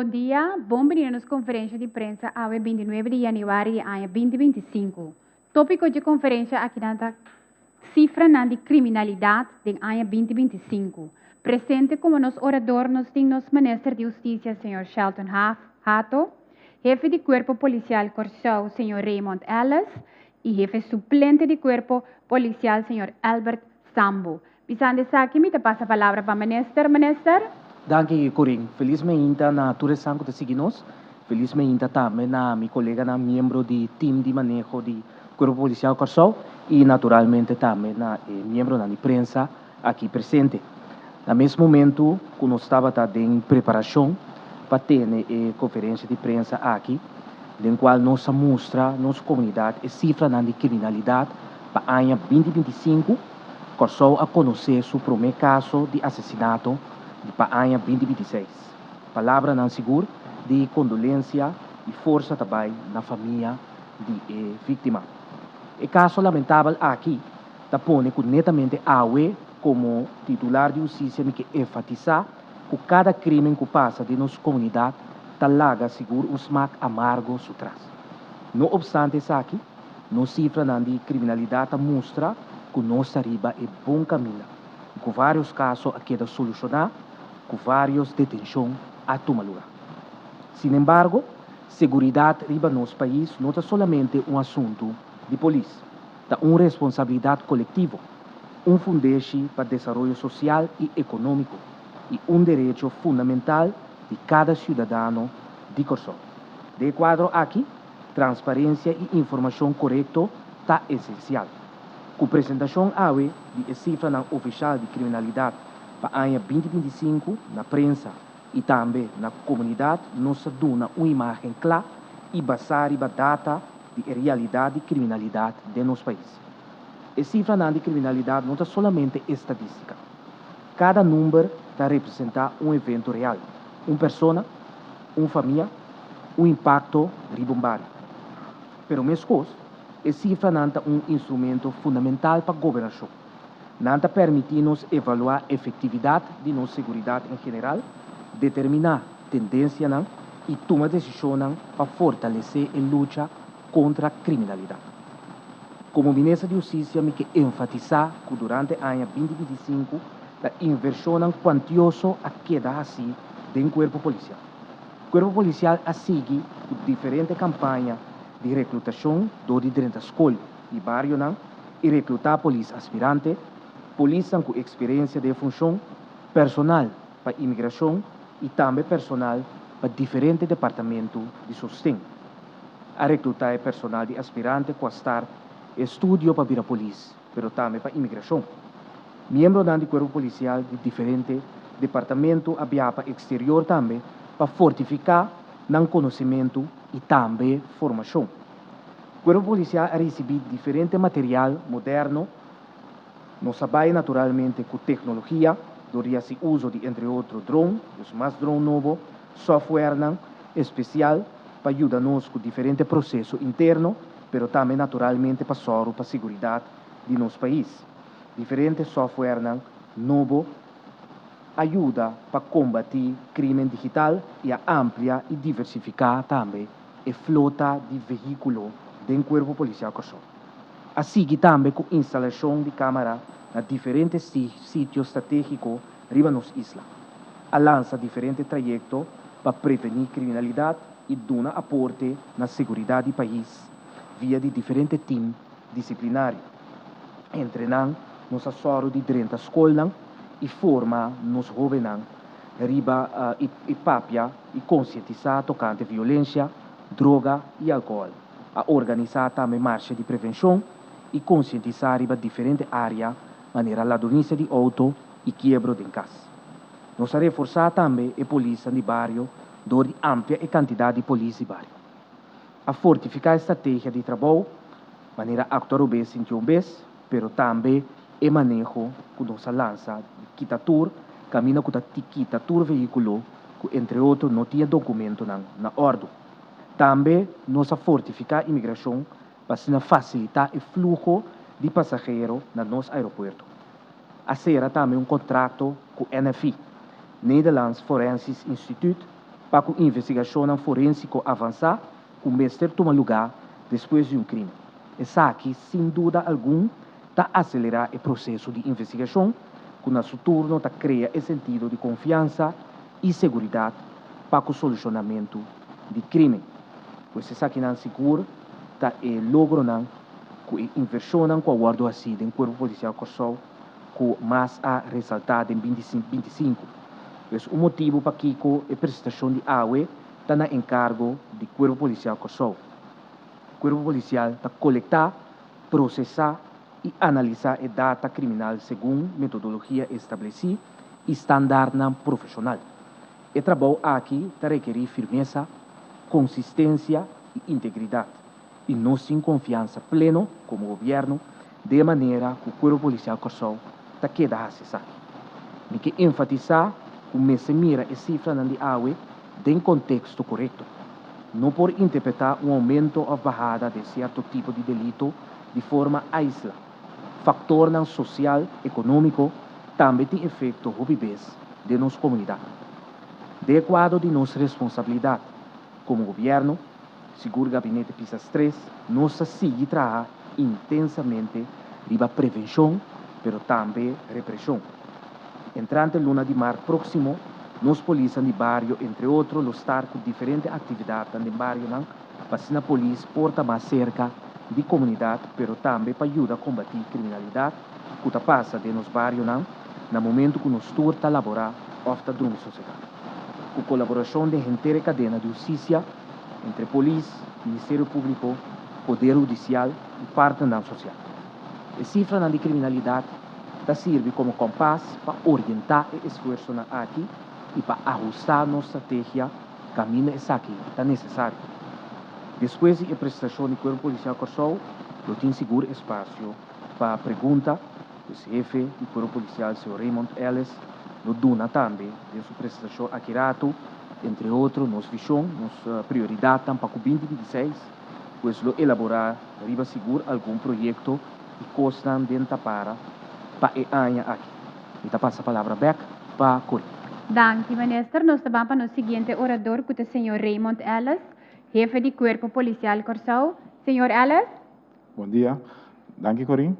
Bon dia, bon bini na nos konferensha di prensa awe 29 di yanüari di aña 2025. Tópiko dje konferensha akinan ta Sifranan di kriminalidat den aña 2025. Presente komo nos orador nos tin nos Minister di Hustisia señor Shelton Hato, Hefe di Kuerpo Polisial Kòrsou señor Raymond Ellis i Hefe Suplente di Kuerpo Polisial señor Albert Sambo. Bisando esaki mi ta pasa palabra pa Minister. Minister. Danki Corin. Felis meinta na tur esnan ku ta sigui nos. Felis meinta tambe na mi koleganan miembro di team di maneho di Kuerpo Polisial Kòrsou i naturalmente tambe na e miembronan di prensa aki presente. Na mes momentu ku nos tabata den preparashon pa tene e konferensha di prensa aki, den kual nos a mustra nos komunidat e sifranan di kriminalidat pa aña 2025, Kòrsou a konosé su promé kaso di asesinato di pa aña 2026. Palabranan sigur di kondolensia i forsa ta bai na famia di e víktima. E kaso lamentabel aki ta pone ku netamente awe komo titular di hustisia mi ke enfatisá ku kada krímen ku pasa den nos komunidat ta laga sigur un smak amargo su tras. No opstante esaki, nos sifranan di kriminalidat ta mustra ku nos ta riba e bon kaminda i ku vários kaso a keda solushoná, ku vários detenshon a tuma lugá. Sinembargo, seguridat riba nos pais no ta solamente un asuntu di polis, ta un responsabilidat kolektivo, un fundeshi pa desaroyo sosial i ekonómiko i un derecho fundamental di kada siudadano di Kòrsou. Den e kuadro aki, transparensia i informashon korekto ta esensial. Ku presentashon awe di e sifranan ofishal di kriminalidat pa aña 2025 na prensa i tambe na komunidat nos ta duna un imágen kla i basá riba data di e realidat di kriminalidat den nos pais. E sifranan di kriminalidat no ta solamente estadístika. Kada number ta representá un evento real, un persona, un famia, un impakto riba un bario. Pero meskos, e sifranan ta un instrumento fundamental pa gobernashon. Nan ta permití nos evaluá efektividat di nos seguridat en general, determiná tendensianan i tuma desishonnan pa fortalesé e lucha kontra kriminalidat. Komo Minister di Hustisia mi ke enfatisá ku durante aña 2025 ta invershonnan kuantioso a keda hasí den kuerpo polisial. Kuerpo polisial a sigui ku diferente kampaña di reklutashon dor di drenta skol i barionan i reklutá polis aspirante, polisnan ku eksperensia den funshon, personal pa imigrashon i tambe personal pa diferente departamentu di sosten. A reklutá e personal di aspirante ku a start estudio pa bira polis, pero tambe pa imigrashon. Miembronan di kuerpo polisial di diferente departamentu a biaha pa eksterior tambe pa fortifiká nan konosementu i tambe formashon. Kuerpo polisial a risibí diferente material moderno. Nos a bai naturalmente ku teknologia dor di hasi uso di entre otro drone, dus mas drone nobo, softwarenan espesial pa yuda nos ku diferente proseso interno, pero tambe naturalmente pa sòru pa seguridat di nos pais. Diferente softwarenan nobo a yuda pa kombatí krímen digital i a amplia i diversifiká tambe e flota di vehíkulo den Kuerpo Polisial Kòrsou. A sigui tambe ku instalashon di kámara na diferente sitio stratégiko riba nos isla. A lansa diferente trayekto pa prevení kriminalidat i duna aporte na seguridat di pais via di diferente tim disiplinario. Entre nan nos a sòru di drenta skolnan i forma nos hóbennan riba i papia i konsientisá tokante violensia, droga i alkohòl. A organisá tambe marsha di prevenshon i konsientisá riba diferente área manera ladronisia di outo i kiebro den kas. Nos a reforsá tambe e polisnan di bario dor di amplia e kantidat di polis di bario. A fortifiká e strategia di trabou manera aktua robes sintió un bes, pero tambe e maneho ku nos a lansa di kita tur kaminda ku ta kita tur vehíkulo ku entre otro no tin e dokumentonan na òrdu. Tambe nos a fortifiká imigrashon pa asina fasilitá e fluho di pasahero na nos aeropuerto. A sera tambe un kontrakto ku NFI, Nederlands Forensisch Instituut, pa ku investigashonnan forensiko avansá ku mester tuma lugá despues di un krímen. Esaki, sin duda algun, ta aselerá e proseso di investigashon, ku na su turno ta krea e sentido di konfiansa i seguridat pa ku solushonamentu di krímen. Pues esakinan sigur ta e logronan ku e invershonnan ku a wòrdu hasí den Kuerpo Polisial Kòrsou ku mas a resaltá den 2025. Pues un motibu pakiko e presentashon di awe ta na enkargo di Kuerpo Polisial Kòrsou. Kuerpo Polisial ta kolektá, prosesá i analisá e data kriminal segun metodologia establesí i standartnan profeshonal. E trabou aki ta rekerí firmesa, konsistensia i integridat, i nos tin konfiansa pleno komo gobièrnu den e manera ku Kuerpo Polisial Kòrsou ta keda hasi esaki. Mi ke enfatisá ku mester mira e sifranan di awe den konteksto korekto. No por interpretá un oumento òf bahada den sierto tipo di delito di forma aisla. Faktornan sosial, ekonómiko tambe tin efekto hopi bes den nos komunidat. Den e kuadro di nos responsabilidat komo gobièrnu, sigur Gabinete Pisas 3, nos ta sigui traha intensamente riba prevenshon pero tambe represhon. Entrante luna di mart próksimo, nos polisnan di bario entre otro lo start ku diferente aktividatnan den barionan pa asina polis por ta mas serka di komunidat pero tambe pa yuda kombatí kriminalidat ku ta pasa den nos barionan na momentu ku nos tur ta laborá òf ta drumi sosegá. Ku kolaborashon den henter e kadena di hustisia entre polis, Ministerio Públiko, poder hudisial i partnernan sosial. E sifranan di kriminalidat ta sirbi komo kompas pa orientá e esfuersonan aki i pa ahustá nos strategia kaminda esaki ta nesesario. Despues di e presentashon di Kuerpo Polisial Kòrsou lo tin sigur espasio pa pregunta, pues hefe di Kuerpo Polisial señor Raymond Ellis lo duna tambe den su presentashon aki ratu entre otro nos vishon, nos prioridatnan pa ku 2026, pues lo elaborá riba sigur algun proyekto i kosnan den tapara pa e aña aki. Mi ta pasa palabra bèk pa Corrie. Danki, Minister. Nos ta ban pa nos siguiente orador ku ta señor Raymond Ellis, hefe di Kuerpo Polisial Kòrsou. Señor Ellis. Bon dia. Danki, Corine.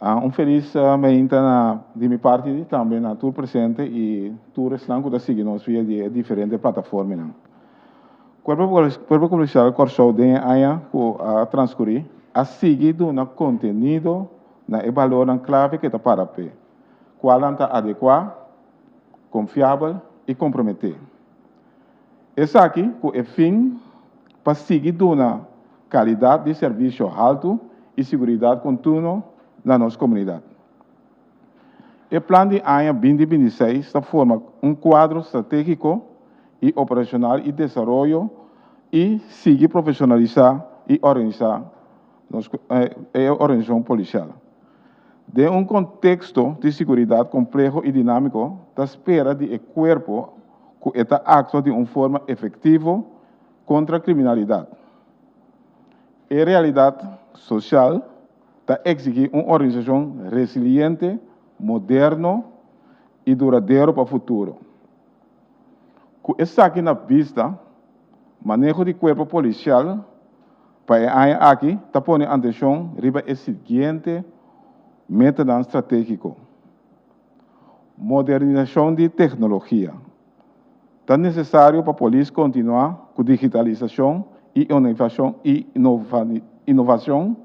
Un felis mainta na di mi parti tambe na tur presente i tur esnan ku ta sigui nos via di e diferente plataformanan. Kuerpo Kuerpo Polisial Kòrsou den e aña ku a transkurí a sigui duna kontenido na e balornan klave ku e ta para p'e, kualnan ta adekuá, konfiabel i komprometé. Esaki ku e fin pa sigui duna kalidat di servisio haltu i siguridat kontinuo na nos komunidat. E plan di aña 2026 ta forma un kuadro stratégiko i operashonal i desaroyo i sigui profeshonalisá i organisá nos e organisashon polisial. Den un konteksto di siguridat kompleho i dinámiko ta spera di e kuerpo ku e ta aktua di un forma efektivo kontra kriminalidat. E realidat sosial ta eksigí un organisashon resiliente, moderno i duradero pa futuro. Ku esaki na bista, maneho di kuerpo polisial pa e aña aki ta pone atenshon riba e siguiente metanan stratégiko. Modernisashon di teknologia. Ta nesesario pa polis kontinuá ku digitalisashon i inovashon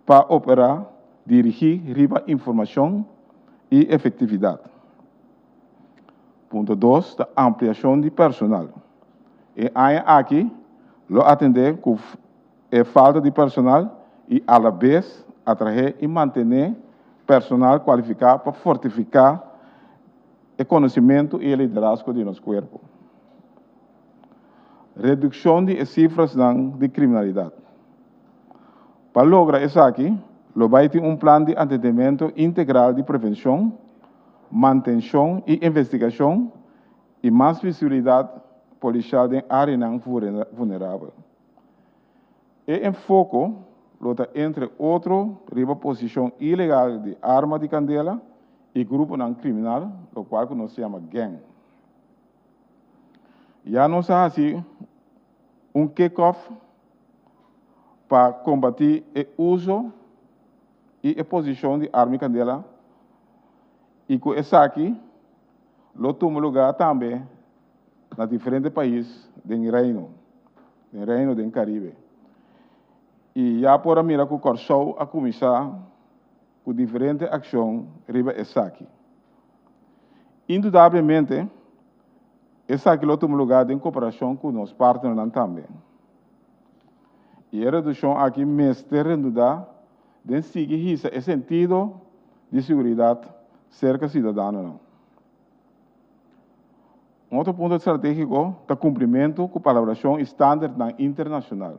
pa operá dirigí riba informashon i efektividat. Punto dos ta ampliashon di personal. E aña aki lo atendé ku e falta di personal i alabes atraé i mantené personal kualifiká pa fortifiká e konosementu i e liderazgo di nos kuerpo. Redukshon di e sifrasnan di kriminalidat. Pa logra esaki, lo bai tin un plan di atendementu integral di prevenshon, mantenshon i investigashon i mas visibilidat polisial den áreanan vulnerabel. E enfoko lo ta entre otro riba posishon ilegal di arma di kandela i gruponan kriminal, lokual ku nos yama gang. Ya nos a hasi un kick-off pa kombatí e uso i e posishon di arma i kandela i ku esaki lo tuma lugá tambe na diferente pais den Reino, den Reino den Karibe. I ya por a mira ku Kòrsou a kuminsá ku diferente akshon riba esaki. Indudablemente esaki lo tuma lugá den koperashon ku nos partnernan tambe. I e redukshon aki mester rendudá den sigui hisa e sentido di siguridat serka siudadanonan. Un otro punto stratégiko ta kumplimentu ku palabrashon i standardnan internashonal.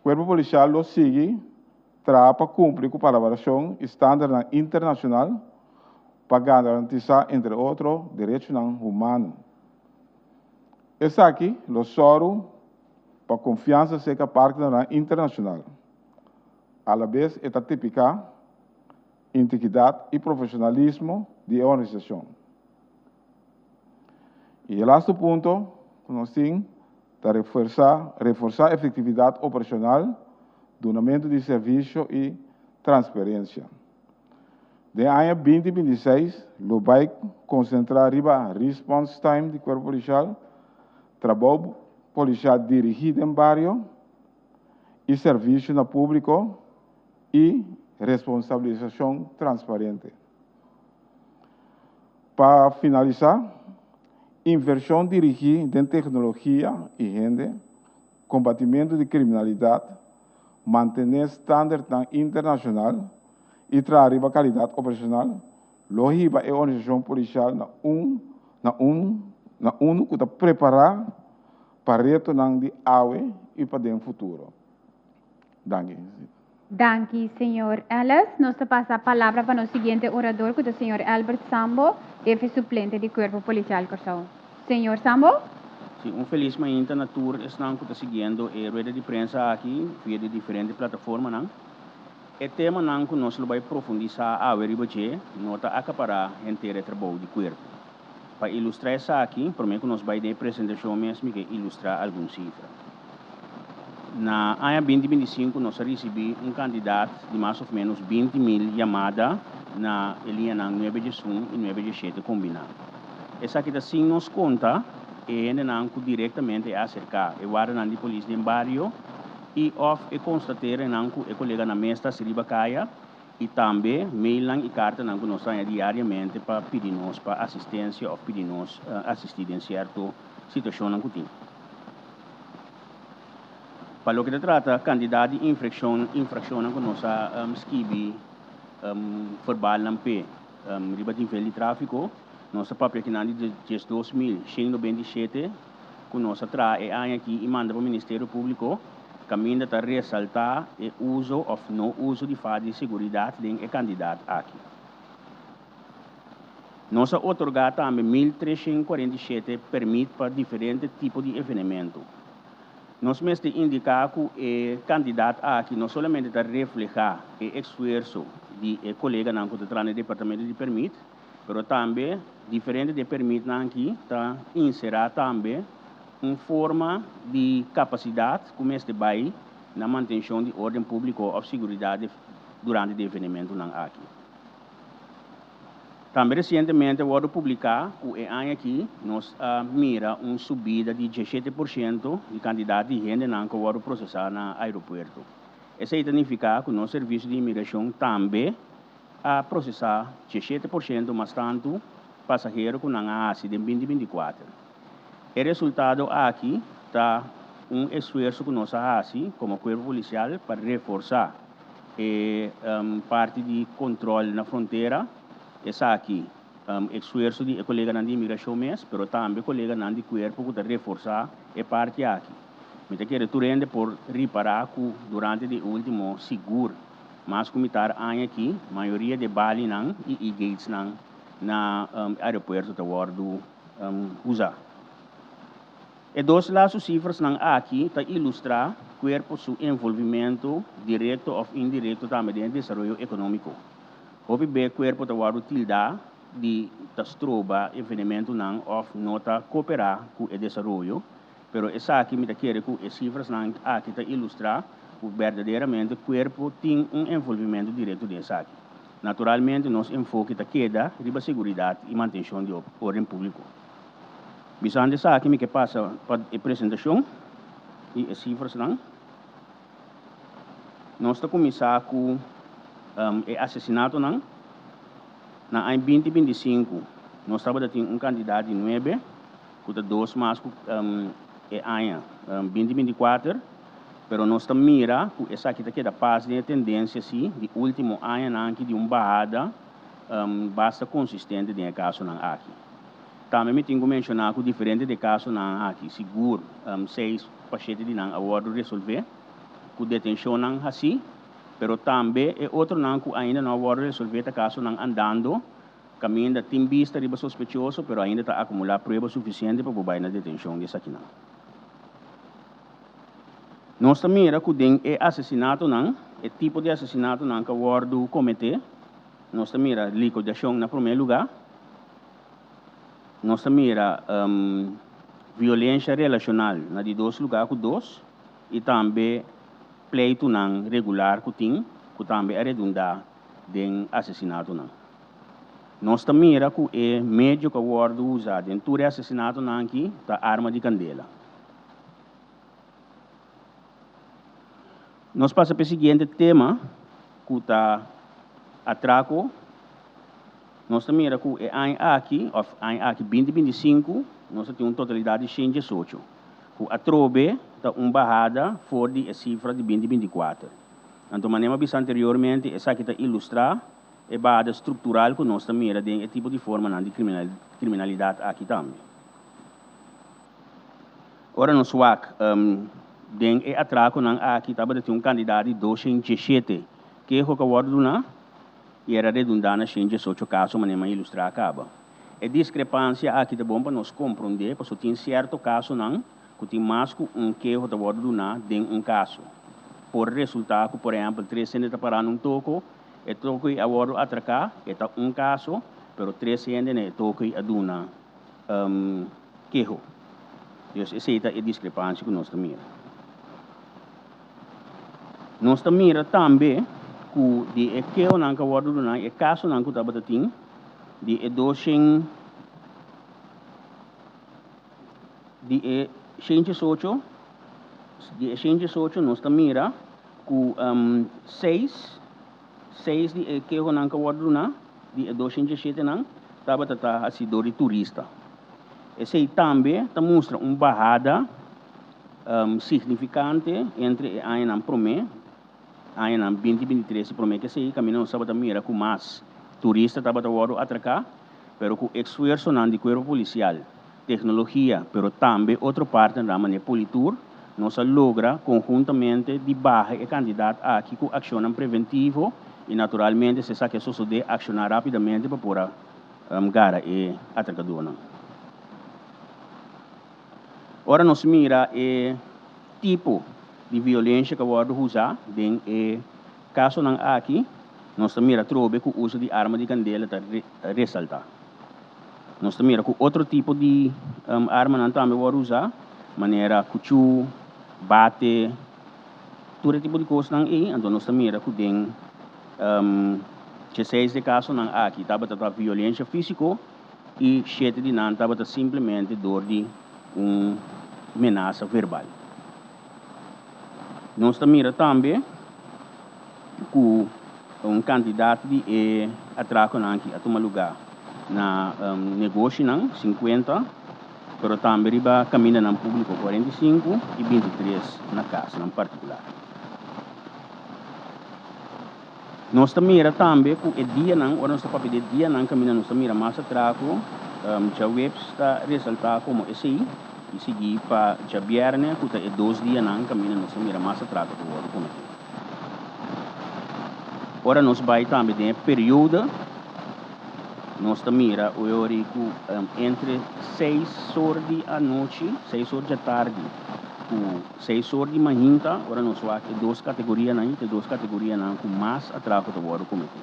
Kuerpo Polisial lo sigui traha pa kumpli ku palabrashon i standardnan internashonal pa garantisá entre otro derechonan humano. Esaki lo sòru pa konfiansa serka partnernan internashonal. Alabes e ta tipiká integridat i profeshonalismo di e organisashon. I e lastu punto ku nos tin ta refuersá reforsá efektividat operashonal, dunamentu di servisio i transparensia. Den aña 2026 lo bai konsentrá riba response time di Kuerpo Polisial, trabou polisial dirigí den bario i servisio na públiko i responsabilisashon transparente. Pa finalisá, invershon dirigí den teknologia i hende, kombatimentu di kriminalidat, mantené standardnan internashonal i traha riba kalidat operashonal lo hiba e organisashon polisial na un na un na unu ku ta prepará pa retonan di awe i pa den futuro. Danki. Danki, señor Ellis. Nos ta pasa palabra pa nos siguiente orador ku ta señor Albert Sambo, hefe suplente di Kuerpo Polisial Kòrsou. Señor Sambo? Sí, un felis mainta na tur esnan ku ta siguiendo e rueda di prensa aki via di diferente plataformanan. E temanan ku nos lo bai profundisá awe riba dje no ta akapará henter e trabou di kuerpo. Pa ilustrá esaki, promé ku nos bai den e presentashon mes mi ke ilustrá algun sifra. Na aña 2025 nos a risibí un kantidat di mas òf ménos 20.000 yamada na e liñanan 911 i 917 kombiná. Esaki ta sin nos konta e hendenan ku direktamente a aserká e wardanan di polis den bario i òf e konstaterenan ku e koleganan mes ta hasi riba kaya i tambe mailnan i kartanan ku nos ta haña diariamente pa pidi nos pa asistensia òf pidi nos asistí den sierto situashonnan ku tin. Pa loke ta trata kantidat di infrakshon infrakshonnan ku nos a skibi verbalnan p'e riba nivel di tráfiko, nos ta papia kinan di 12.197 ku nos a traha e aña aki i manda pa Ministerio Públiko, kaminda ta resaltá e uso òf no uso di faha di seguridat den e kandidat aki. Nos a otorgá tambe 1347 pèrmit pa diferente tipo di evenemento. Nos mester indiká ku e kandidat aki no solamente ta reflehá e esfuerso di e koleganan ku ta traha na e departamento di pèrmit, pero tambe diferente di e pèrmitnan aki ta inserá tambe un forma di kapasidat ku mester bai na mantenshon di órden públiko òf siguridat durante di evenementonan aki. Tambe resientemente a wòrdu publiká ku e aña aki nos a mira un subida di 17% di kantidat di hendenan ku a wòrdu prosesá na aeropuerto. Esei ta nifiká ku nos servisio di imigrashon tambe a prosesá 17% mas tantu pasahero ku nan a hasi den 2024. E resultado aki ta un esfuerso ku nos a hasi komo kuerpo polisial pa reforsá e parti di kontrol na frontera. Esaki esfuerso di e koleganan di imigrashon mes, pero tambe koleganan di kuerpo ku ta reforsá e parti aki. Mi ta kere tur hende por ripará ku durante di e último sigur mas ku mitar aña aki, mayoria di e balinan i e-gatesnan na aeropuerto ta wòrdu usá. E dos lastu sifrasnan aki ta ilustrá kuerpo su envolvimentu direkto òf indirekto tambe den e desaroyo ekonómiko. Hopi be kuerpo ta wòrdu tildá di ta stroba evenimentonan òf no ta kooperá ku e desaroyo, pero esaki mi ta kere ku e sifrasnan aki ta ilustrá ku berdaderamente kuerpo tin un envolvimentu direkto den esaki. Naturalmente nos enfoke ta keda riba seguridat i mantenshon di órden públiko. Bisando esaki mi ke pasa pa e presentashon i e sifrasnan. Nos ta kuminsá ku e asesinatonan. Na aña 2025 nos tabata tin un kantidat di nuebe, ku ta dos mas ku e aña 2024, pero nos ta mira ku esaki ta keda pas den e tendensia si di último añanan aki di un bahada basta konsistente den e kasonan aki. Tambe mi tin ku menshoná ku diferente di e kasonan aki, sigur seis pa shete di nan a wòrdu resolvé ku detenshonnan hasí, pero tambe e otronan ku ainda no a wòrdu resolvé ta kasonan andando, kaminda tin bista riba sospechoso pero ainda ta akumulá prueba sufisiente pa por bai na detenshon di esakinan. Nos ta mira ku den e asesinatonan, e tipo di asesinatonan ku a wòrdu kometé, nos ta mira likudashon na promé lugá, nos ta mira violensha relashonal na di dos lugá ku dos i tambe pleitunan regular ku tin ku tambe a redundá den asesinatonan. Nos ta mira ku e medio ku a wòrdu usá den tur e asesinatonan aki ta arma di kandela. Nos pasa pa e siguiente tema ku ta atrako. Nos ta mira ku e aña aki, òf aña aki 2025, nos ta tin un totalidat di 118, ku atrobe ta un bahada for di e sifra di 2024. Anto manera mi a bisa anteriormente, esaki ta ilustrá e bahada struktural ku nos ta mira den e tipo di formanan di kriminalidat aki tambe. Ora nos wak den e atrakonan aki tabata tin un kantidat di 217 keho ku a wòrdu duná i era redundá na 118 kaso manera mi a ilustrá kaba. E diskrepansia aki ta bon pa nos komprondé pasobra tin sierto kasonan ku tin mas ku un keho ta wòrdu duná den un kaso. Por resultá ku por ehèmpel tres hende ta pará na un toko, e toko ei a wòrdu atraká, e ta un kaso, pero tres hende na e toko ei a duna keho. Dus esei ta e diskrepansia ku nos ta mira. Nos ta mira tambe ku di e kehonan ku a wòrdu duná, e kasonan ku tabata tin, di e 200 di e 118, di e 118 nos ta mira ku seis, seis di e kehonan ku a wòrdu duná, di e 207 nan, tabata ta hasi dor di turista. Esei tambe ta mustra un bahada signifikante entre e añanan promé, añanan 2023 i promé ku esei, kaminda nos tabata mira ku mas turista tabata wòrdu atraká, pero ku esfuersonan di kuerpo polisial, teknologia, pero tambe otro partnernan manera Politur, nos a logra konhuntamente di baha e kantidat aki ku akshonnan preventivo i naturalmente si esaki a sosodé akshoná rápidamente pa por a gara e atrakadónan. Ora nos mira e tipo di violensha ku a wòrdu usá den e kasonan aki, nos ta mira atrobe ku uso di arma di kandela ta resaltá. Nos ta mira ku otro tipo di armanan tambe wòrdu usá, manera kuchú, bate, tur e tipo di kosnan ei. Anto nos ta mira ku den dieseis di e kasonan aki tabata ta violensha físiko i shete di nan tabata simplemente dor di un menasa verbal. Nos ta mira tambe ku un kantidat di e atrakonan aki a tuma lugá na negoshinan, 50, pero tambe riba kamindanan públiko, 45, i 23 na kasnan partikular. Nos ta mira tambe ku e dianan, ora nos ta papia di e dianan kaminda nos ta mira mas atrako, djaweps ta resaltá komo esei i sigui pa djabièrnè ku ta e dos dianan kaminda nos ta mira mas atrako ta wòrdu kometí. Ora nos bai tambe den e periodo, nos ta mira ori ku entre seis or di anochi, seis or djatardi ku seis or di mainta, ora nos wak e dos kategorianan, ta e dos kategorianan ku mas atrako ta wòrdu kometí.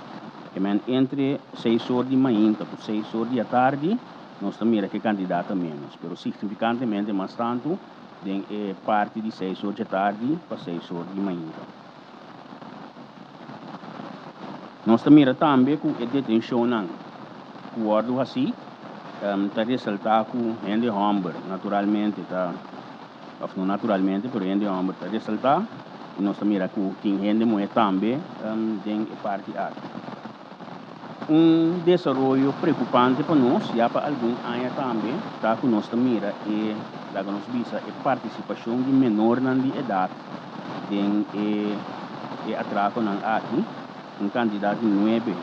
Ke men entre seis or di mainta ku seis or di atardi nos ta mira ku e kantidat ta ménos, pero signifikantemente mas tantu den e parti di seis or djatardi pa seis or di mainta. Nos ta mira tambe ku e detenshonnan ku wòrdu hasí ta resaltá ku hende hòmber naturalmente ta, òf no naturalmente, pero hende hòmber ta resaltá i nos ta mira ku tin hende muhé tambe den e parti aki. Un desaroyo preokupante pa nos ya pa algun aña tambe ta ku nos ta mira e, laga nos bisa, e partisipashon di menornan di edat den e e atrakonan aki, un kantidat di nuebe,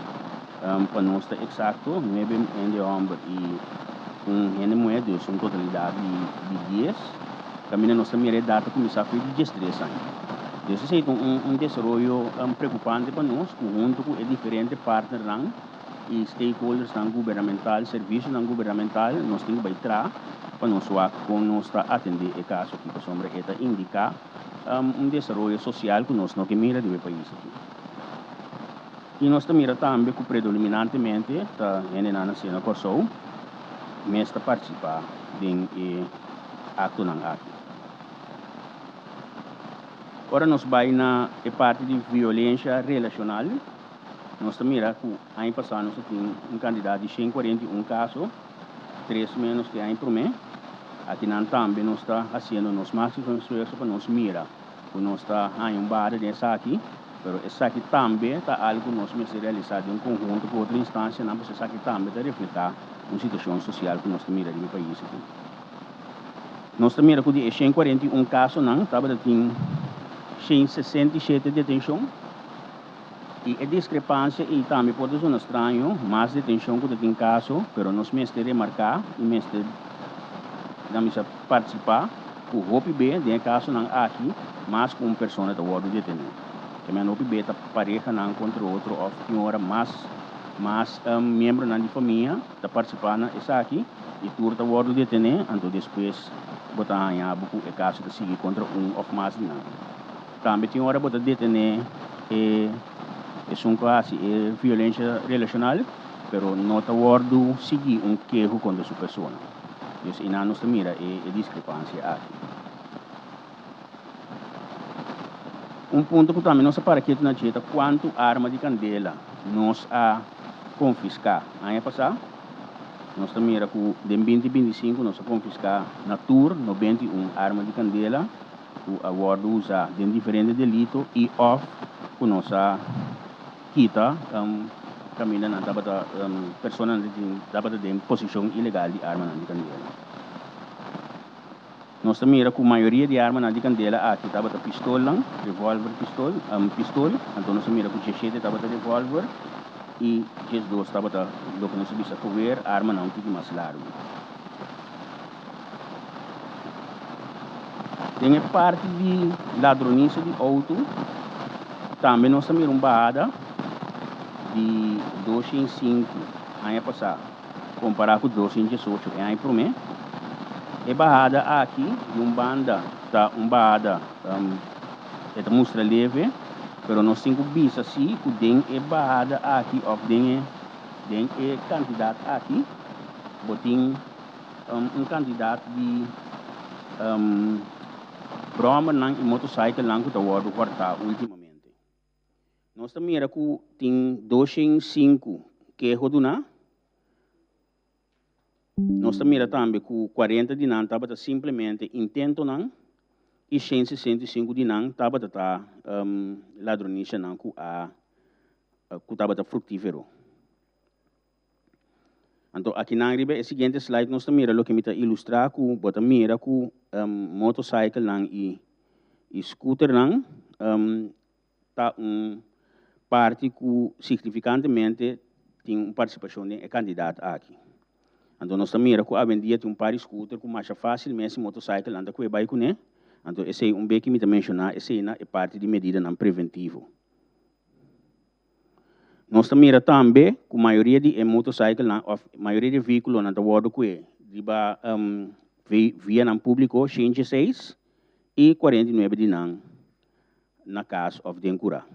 pa nos ta eksakto, nuebe hende hòmber i un hende muhé, dus un totalidat di di dies. Kaminda nos ta mira e data kuminsá for di diestres aña. Dus esei ta un un desaroyo preokupante pa nos ku huntu ku e diferente partnernan i stakeholdersnan gubernamental, servisionan gubernamental, nos tin ku bai traha pa nos wak kon nos ta atendé e kaso aki pasobra e ta indiká un desaroyo sosial ku nos no ke mira riba e pais aki. I nos ta mira tambe ku predominantemente ta hendenan nasé na Kòrsou mes ta partisipá den e aktonan aki. Ora nos bai na e parti di violensha relashonal, nos ta mira ku aña pasá nos a tin un kantidat di 141 kaso, tres ménos ku e aña promé. Akinan tambe nos ta hasiendo nos máksimo esfuerso pa nos mira ku nos ta haña un bada den esaki, pero esaki tambe ta algu ku nos mester realisá den konhunto ku otro instansianan, pasobra esaki tambe ta reflehá un situashon sosial ku nos ta mira riba e pais aki. Nos ta mira ku di e 141 kasonan tabata tin 167 detenshon i e diskrepansia ei tambe por ta zona straño, mas detenshon ku ta tin kaso, pero nos mester remarká i mester nan bisa partisipá ku hopi be den e kasonan aki mas ku un persona ta wòrdu detené. Kemèn hopi be ta parehanan kontra otro òf tin ora mas mas miembronan di famia ta partisipá na esaki. I tur ta wòrdu detené, anto despues bo ta haña bo ku e kaso ta sigui kontra un òf mas di nan. Tambe tin ora bo ta detené e esun ku a hasi e violensha relashonal, pero no ta wòrdu sigui un keho kontra su persona. Dus einan nos ta mira e e diskrepansia aki. Un punto ku tambe nos a para ketu na dje ta kuantu arma di kandela nos a konfiská aña pasá. Nos ta mira ku den 2025 nos a konfiská na tur 91 arma di kandela ku a wòrdu usá den diferente delito i òf ku nos a kita kaminda nan tabata personanan tabata den posishon ilegal di armanan di kandela. Nos ta mira ku mayoria di armanan di kandela aki tabata pistolnan, revolver pistol, pistol, anto nos a mira ku 17 tabata revolver i 12 tabata loke nos a bisa geweer, armanan un tiki mas largu. Den e parti di ladronisia di outo tambe nos ta mira un bahada di 205 aña pasá kompará ku 218 e aña promé. E bahada aki di un banda ta un bahada e ta mustra leve, pero nos tin ku bisa si ku den e bahada aki òf den e den e kantidat aki bo tin un kantidat di bròmernan i motosaikelnan ku ta wòrdu hòrtá últimamente. Nos ta mira ku tin 205 keho duná. Nos ta mira tambe ku 40 di nan tabata simplemente intentonan i 165 di nan tabata ta ladronisianan ku a ku tabata fruktífero. Anto akinan riba e siguiente slide nos ta mira loke mi ta ilustrá ku bo ta mira ku motorcyclenan i i scooternan ta un parti ku signifikantemente tin un partisipashon den e kantidat aki. Anto nos ta mira ku awendia tin un par di scooter ku masha fásil mes i motorcyclenan ta kue bai kuné, anto esei un beki mi ta menshoná esei na e parti di medidanan preventivo. Nos ta mira tambe ku mayoria di e motorcyclenan òf mayoria di e vehíkulonan ta wòrdu kue riba vianan públiko 106 i 49 di nan na kas òf den kurá.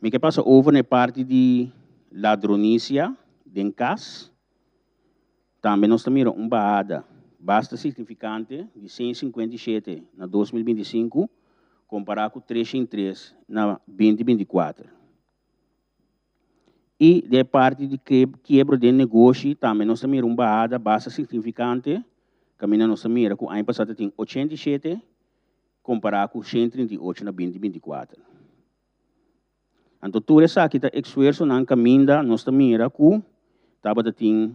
Mi ke pasa over na e parti di ladronisia den kas. Tambe nos ta mira un bahada basta signifikante di 157 na 2025 kompará ku 303 na 2024. I den e parti di kiebro den negoshi tambe nos ta mira un bahada basta signifikante kaminda nos ta mira ku aña pasá ta tin 87 kompará ku 138 na 2024. Anto tur esaki ta esfuersonan kaminda nos ta mira ku tabata tin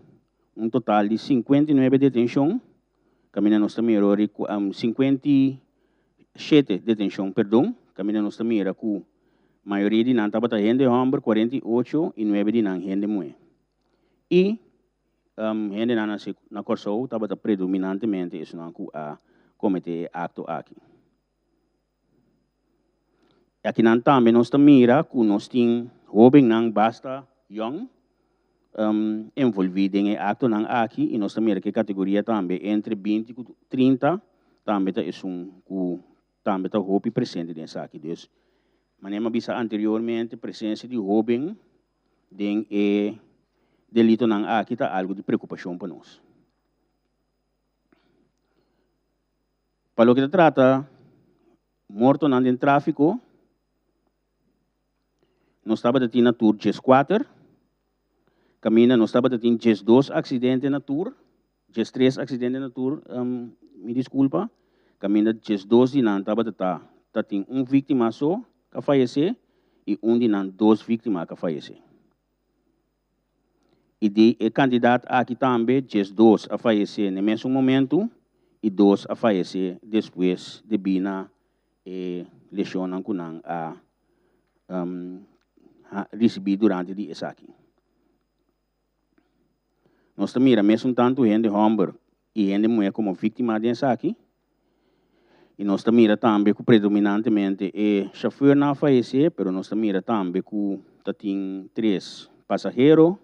un total di 59 detenshon, kaminda nos ta mira ori ku 57 detenshon, perdon, kaminda nos ta mira ku mayoria di nan tabata hende hòmber, 48, i 9 di nan hende muhé. I hendenan na Kòrsou tabata predominantemente esunnan ku a kometé e akto aki. Akinan tambe nos ta mira ku nos tin hóbennan basta yòn envolví den e aktonan aki i nos ta mira ku e kategoria tambe entre 20 ku 30 tambe ta esun ku tambe ta hopi presente den esaki. Dus, manera mi a bisa anteriormente, presensia di hóben den e delitonan aki ta algu di preokupashon pa nos. Pa loke ta trata mortonan den tráfiko, nos tabata tin na tur 14, kaminda nos tabata tin 12 aksidente na tur, 13 aksidente na tur, mi diskulpa, kaminda 12 di nan tabata ta ta tin un víktima so ku a fayesé i un di nan dos víktima ku a fayesé. I di e kantidat aki tambe 12 a fayesé na e mesun momentu i dos a fayesé despues debí na e leshonnan ku nan a risibí durante di esaki. Nos ta mira mesun tantu hende hòmber i hende muhé komo víktima den esaki. I nos ta mira tambe ku predominantemente e shofùrnan a fayesé, pero nos ta mira tambe ku ta tin tres pasahero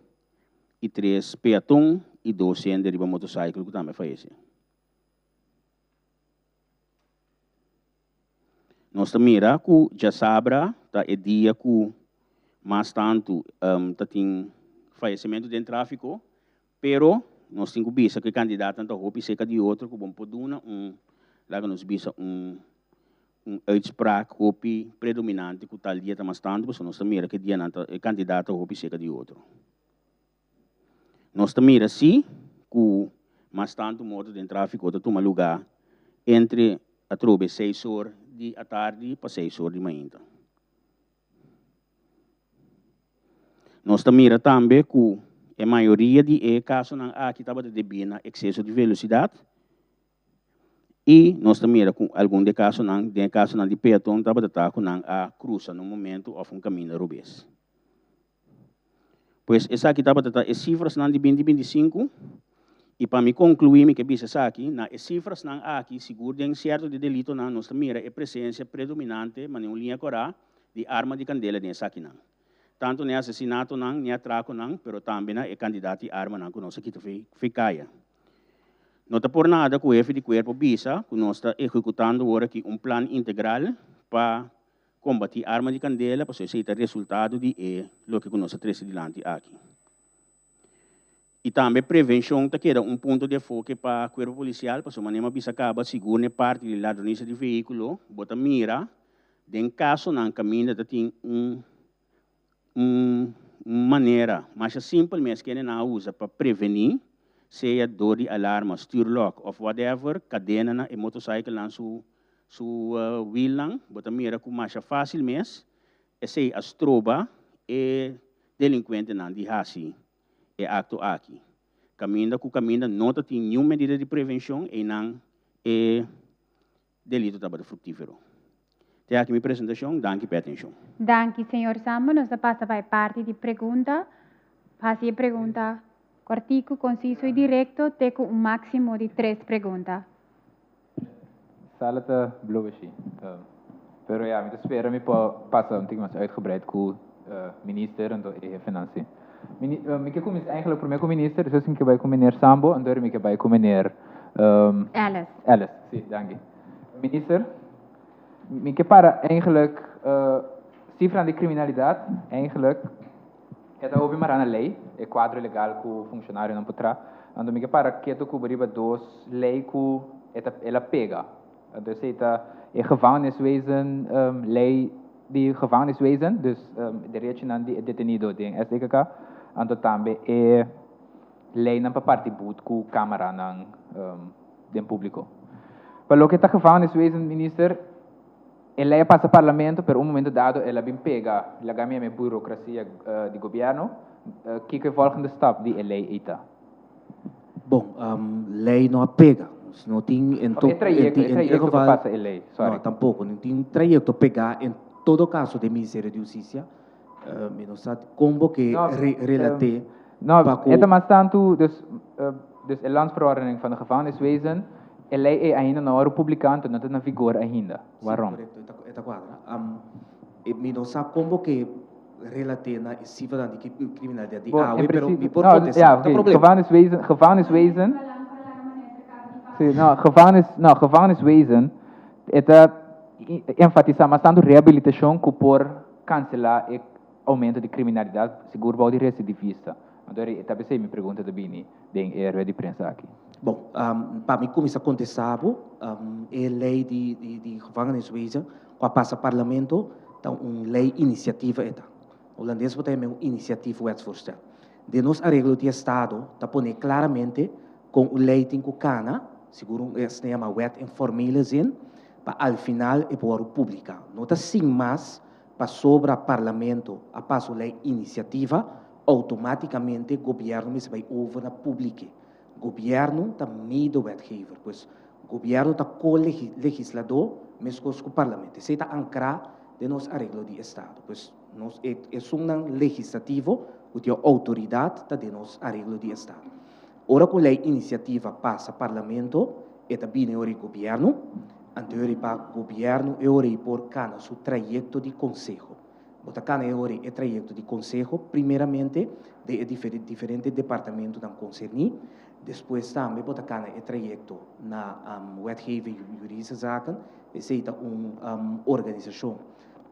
i tres peaton i dos hende riba motosaikel ku tambe a fayesé. Nos ta mira ku djasabra ta e dia ku mas tantu ta tin fayesementu den tráfiko, Pero nos tin ku bisa ku e kandidatnan ta hopi serka di otro ku bon por duna un, laga nos bisa un un uitspraak hopi predominante ku tal dia ta mas tantu pasobra nos ta mira ku e dianan ta e kandidat ta hopi serka di otro. Nos ta mira si ku mas tantu morto den tráfiko ta tuma lugá entre atrobe seis or di atardi pa seis or di mainta. Nos ta mira tambe ku e mayoria di e kasonan aki tabata debí na ekseso di velosidat i nos ta mira ku algun di e kasonan, den e kasonan di peaton tabata ta ku nan a krusa na un momentu òf un kaminda robes. Pues esaki tabata ta e sifrasnan di binti 25 i pa mi konkluí mi ke bisa esaki, na e sifrasnan aki sigur den sierto di delitonan nos ta mira e presensia predominante manera un liña kòrá di arma di kandela den esakinan. Tantu na e asesinatonan, ni atrakonan, pero tambe na e kantidat di armanan ku nos a kita fi kaya. No ta por nada ku hefe di kuerpo bisa ku nos ta ehekutando wor aki un plan integral pa kombatí arma di kandela, pasobra esei ta resultado di e loke ku nos a trese dilanti aki. I tambe prevenshon ta keda un punto di enfoke pa kuerpo polisial, pasobra manera mi a bisa kaba, sigur na e parti di ladronisia di vehíkulo, bo ta mira den kasonan kaminda ta tin un un manera masha simpel mes kende nan a usa pa prevení, sea dor di alarma, stuurlock òf whatever, kadena na e motosaikelnan su su wielnan, bo ta mira ku masha fásil mes esei a stroba e delinkuentenan di hasi e akto aki. Kaminda ku kaminda no ta tin niun medida di prevenshon, einan e delito tabata fruktífero. Te aki mi presentashon, danki pa e atenshon. Danki, señor Sambo. Nos ta pasa pa e parti di pregunta. Hasi e pregunta kòrtiku, konsiso i direkto, te ku un máksimo di tres pregunta. Sala ta blou ashi. Pero ya, mi ta spera mi por pasa un tiki mas uitgebreid ku minister anto e hefenan si. Mi ke kuminsá eigenlijk promé ku minister, despues mi ke bai ku meneer Sambo, anto mi ke bai ku meneer Ellis. Ellis, si, danki. Minister, mi ke para eigenlijk. Sifranan di kriminalidat eigenlijk e ta hopi mará na lei, e kuadro legal ku funshonarionan por traha. Anto mi ke para ketu ku bo riba dos lei ku e ta el a pega. Anto esei ta e gevangeniswezen, lei di gevangeniswezen, dus derechonan di e detenido den SDKK, anto tambe e leinan pa parti but ku kamaranan den públiko. Pa loke ta gevangeniswezen, minister, E lei a pasa parlamento, pero un momento dado el a bin pega, laga mi yama e burocracia di gobierno. Kiko e volgende stap di e lei ei ta? Bon, lei no a pega. Nos no tin en Of e trayecto, e trayecto pa pasa e lei, sorry. No, tampoco. No tin un trayecto pega en todo caso den Ministerio di Husticia. Mi no sa con bo ke relate No, e ta mas tantu, dus, dus e landsverordening van de gevangeniswezen, e lei ei ainda no a wòrdu publiká, anto no ta na vigor ainda. Waarom? Sí, korekto, e ta kuadra. Mi no sa kon bo ke relat'é na e sifranan di kriminalidat di awe, pero mi por kontestá, no ta problema. Gevangeniswezen, gevangeniswezen, sí, no, gevangenis, no, gevangeniswezen, e ta enfatisá mas tantu rehabilitashon ku por kanselá e Aumento di kriminalidat sigur bou di residivista. Anto e ta p'esei mi pregunta ta bini den e rueda di prensa aki. Bon, pa mi kuminsá kontestá bo, e lei di gevangeniswezen ku a pasa parlamento ta un lei inisiativa e ta. Holandes bo ta yama e un initiatiefwetsvoorstel. Den nos areglo di estado ta pone klaramente kon un lei tin ku kana, sigur un esei ta yama wet in formele zin, pa al final e por wòrdu publiká. No ta sin mas Pasobra Parlamento a pasa un ley iniciativa, automaticamente Gobierno mester bay over na publike. Gobierno ta mede-wetgever, pues Gobierno ta co-legislador mescos cu Parlamento. Esey ta ancra den nos areglo di Estado. Pues nos e esunnan legislativo cu tin autoridad ta den nos areglo di Estado. Ora cu ley iniciativa pasa Parlamento, e ta bini ora e Gobierno, anto e ora pa Gobierno e ora por cana su trayecto di conseho. Bo ta cana e ora e trayecto di conseho primeramente den e diferente departamentonan concerni, despues tambe bo ta cana e trayecto na Wetgeving Juridische Zaken, esey ta un organisacion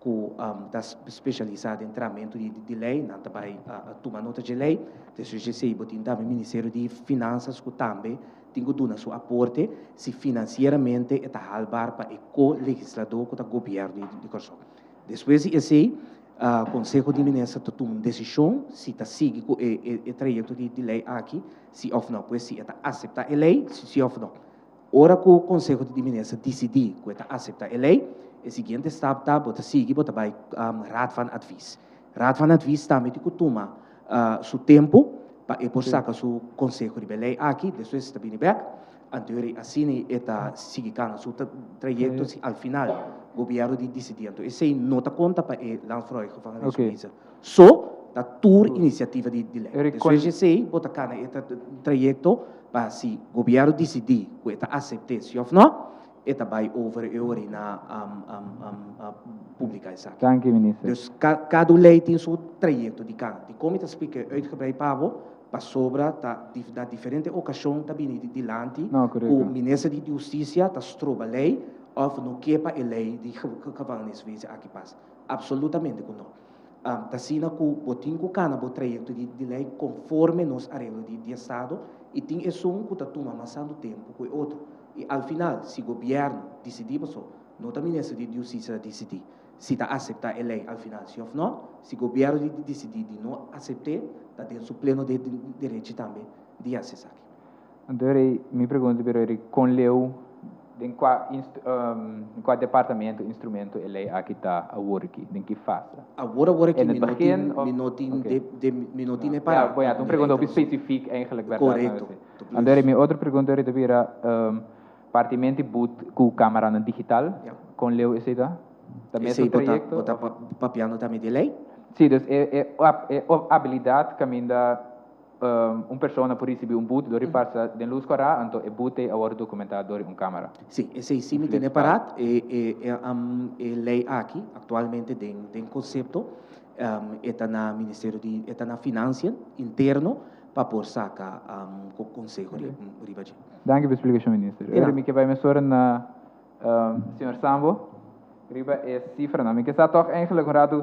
ku ta spesialisá den tramentu di lei, nan ta bai tuma nota dje lei. Despues dje esei bo tin tambe Ministerio di Finansas ku tambe tin ku duna su aporte si finansieramente e ta halbar pa e ko-legisladó ku ta gobièrnu di Kòrsou. Despues di esei Konseho di Minister ta tuma un desishon si ta sigui ku e trayekto di lei aki si òf nò, pues si e ta aseptá e lei si òf nò. Ora ku Konseho di Minister disidí ku e ta aseptá e lei, e siguiente stap ta bo ta sigui bo ta bai Raad van Advies. Raad van Advies tambe tin ku tuma su tempu pa e por saka su konseho riba e lei aki, despues e ta bini bèk, anto yori asina e ta sigui kana su trayekto si al final gobièrnu di disidí. Anto esei no ta konta pa e Landsvrouwen Gevangeniswezen. So ta tur inisiativa di lei. Despues di esei bo ta kana e trayekto pa si gobièrnu disidí ku e ta asept'é si òf nò, e ta bai over e ora na publiká esaki. Danki, Minister. Dus kada un lei tin su trayekto di kana. Dikon mi ta splika e uitgebrei pa bo? Pasobra ta na diferente okashon ta bini dilanti ku Minister di Hustisia ta stroba lei òf no ke pa e lei di gevangeniswezen aki pasa. Absolutamente ku no. Ta asina ku bo tin ku kana bo trayekto di lei konforme nos areglo di estado i tin esun ku ta tuma mas tantu tempu ku e otro. I al final si gobièrnu disidí paso no ta minister di hustisia ta disidí si ta aseptá e lei al final si òf no. Si gobièrnu di disidí di no asept'é ta den su pleno derechi tambe di hasi esaki. Anto Rey, mi pregunta pero Rey, kon leu den kua kua departamento, instrumento e lei aki ta awor aki, den ki fase? Awor awor aki mi no tin, mi no tin de, mi no tin e para. Ja, bon ja, ta un pregunta hopi specifiek eigenlijk berdad. Korekto. Anto Rey, mi otro pregunta Rey ta bira partimenti but ku kameranan digital, kon leu esei ta? Ta mesun trayekto? Esei bo ta papiando tambe di e lei? Si, dus e e abilidat kaminda Un persona por ricibi un boete dor di pasa den luz cora, anto e boete a wordo documenta dor di un camera. Sí, esei sí mi tene parat. E e e ley aki actualmente den den concepto e ta na Ministerio di e ta na Financiën interno pa por saca conseho riba dje. Danki pa e splicacion Minister. Ora mi ke bai mesora na señor Sambo. Riba e sifranan. Mi ke sa tòg eigenlijk un ratu,